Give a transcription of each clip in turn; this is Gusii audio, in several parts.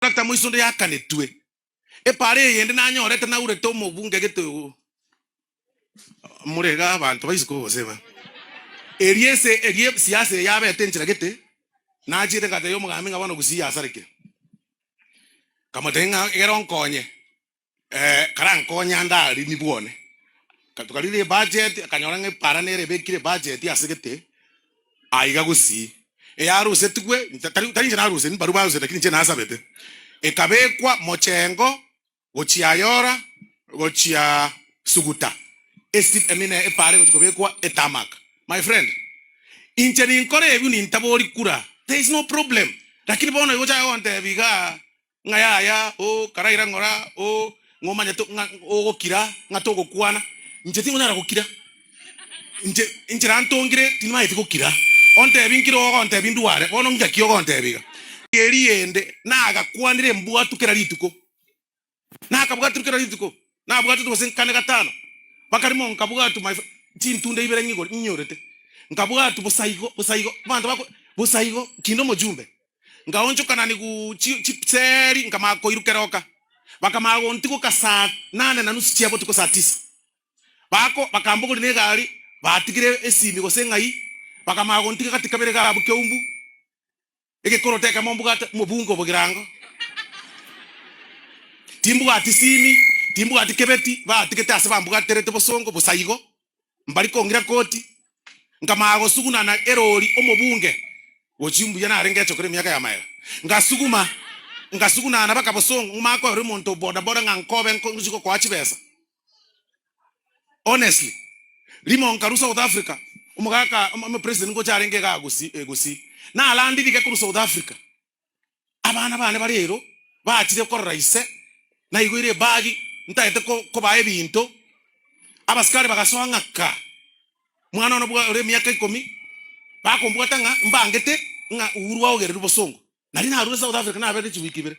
Contractor moisonde yakanetwe. Epaara eyende nanyorete naurete omobunge gete oo more iga abanto ba isiko gose ba. Eria ese eria siasa eye yabete enchera gete, nachiete ngatebia omogambi ng'a bono Gusii yasarekire. Nkamotebia ng'a egere onkonye. Karankonye ande arimi bwone. Tokarira ebudget, akanyora ng'a epara nere ebekire ebudget ase gete, aiga gusii. Eyarusetigwe, tari tari inche naruseti, mbarabwo barusete lakini inche nasabete. Ekabekwa mochengo gochia Ayora, gochia Suguta, esi I mean epara egochia kobekwa etarmac. My friend, inche ninkore ebio nintabori kura, there is no problem. Lakini bono igo ochaye gontebia igaa. Ng'a yaya, oo, karaira ng'ora, oo, ng'a omanyete ng'a ogokira, ng'a togokwana. Inche tingonyara gokira. Inche, inchera ntongire timanyeti gokira. Ontebi nkire ogontebi ndware, bono ngaki ogontebi iga. Eria ende nagakwanire embwatu kera rituko. Nakabwatirwe kera rituko, nabwatete gose nkane gatano, mpaka rimo nkabwatwa my chintunda ibere nyigore nyiyorete, nkabwatwa bosa igo, bosa igo, abanto bako bosa igo, kinde omojumbe. Nkaonchokana nigu chi chiseri nkamanya koirwa keroka, bakamanya gontigoka saa nane na nusu chia botuko saa tisa. Bako bakambogoria na egari, batigire esimi gose ng'ai, bakamanya gontiga gati kabere iga abwo Keumbu. Egekoroto ekemo mbwate omobunge o bogirango, timbwati simi, timbwati kebeti, batigete ase bambwaterete bosongo bosa igo, mbari kong'ira koti, nkamanya gosugunana erori omobunge gochia mbuya narenge echokera emiaka ya magega. Ngasuguma, ngasugunana baka bosongo, ng'umanye koerwa omonto o bodaboda ng'a nkobe nkochi gokoa chibesa. Honestly, rimo nkarwa South Africa, omogaka omo president ngocha arenge igaa Gusii eh Gusii, nalandire iga korwa South Africa, abana bane bare ero, bachire korora ise, naigoire ebagi, ntagete ko kobaa ebinto, abasikari bagasoa ng'a kaa, mwana one bwa ore emiaka ikomi, bakombwata ng'a mbangete ng'a Uhuru aogererwe bosongo, nari narure South Africa naberire chiwiki ibere.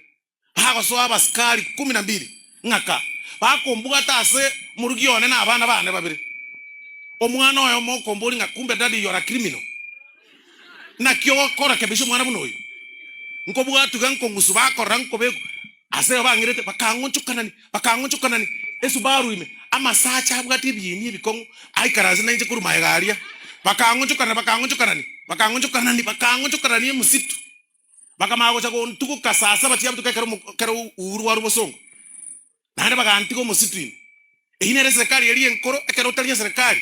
Bagosoa abasikari kumi na mbili ng'aka, bakombwata ase omorugi one na abana baane babere. Omwana oyomo okomboria ng'a kumbe daddy you are a criminal. Naki ogokora kebisa omwana buna oyo? Nkobwatwa iga nkong'usu bakorora nkobekwa ase igo bang'irete bakang'onchokanani bakang'onchokanani esubaru ime amasacha abwate ebieni ebikong'u aikaranse nainche korwa magega aria bakang'onchokanani bakang'onchokanani bakang'onchokanani bakang'onchokanani emositu. Bakamanya gocha gontugoka saa saba chia botuko ekero ekero Uhuru arwa bosongo, naende bagantiga omositu ime. Eyio nere eserekari eria enkoro ekero otari eserekari.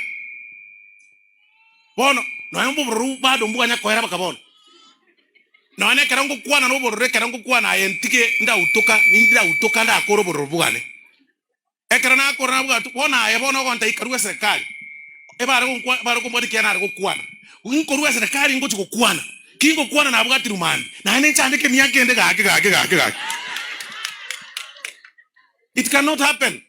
Bono nonya obororo bado mbwanya koera baka bono. Nonya na ekero ngokwana na obororo ekero ngokwana aye ntige ndautoka nindautoka ndakore obororo bwane. Ekero nakora nabwatwe, bono aye bono ogontebia karue eserekari, ebare gonkwa ebare kombwatia ekiagera nare gokwana. Nkorua eserekari ngochia gokwana, ki ngokwana nabwatirwe mambia, naende nchandeke emiaka ende gaki gaki gaki gaki. It cannot happen.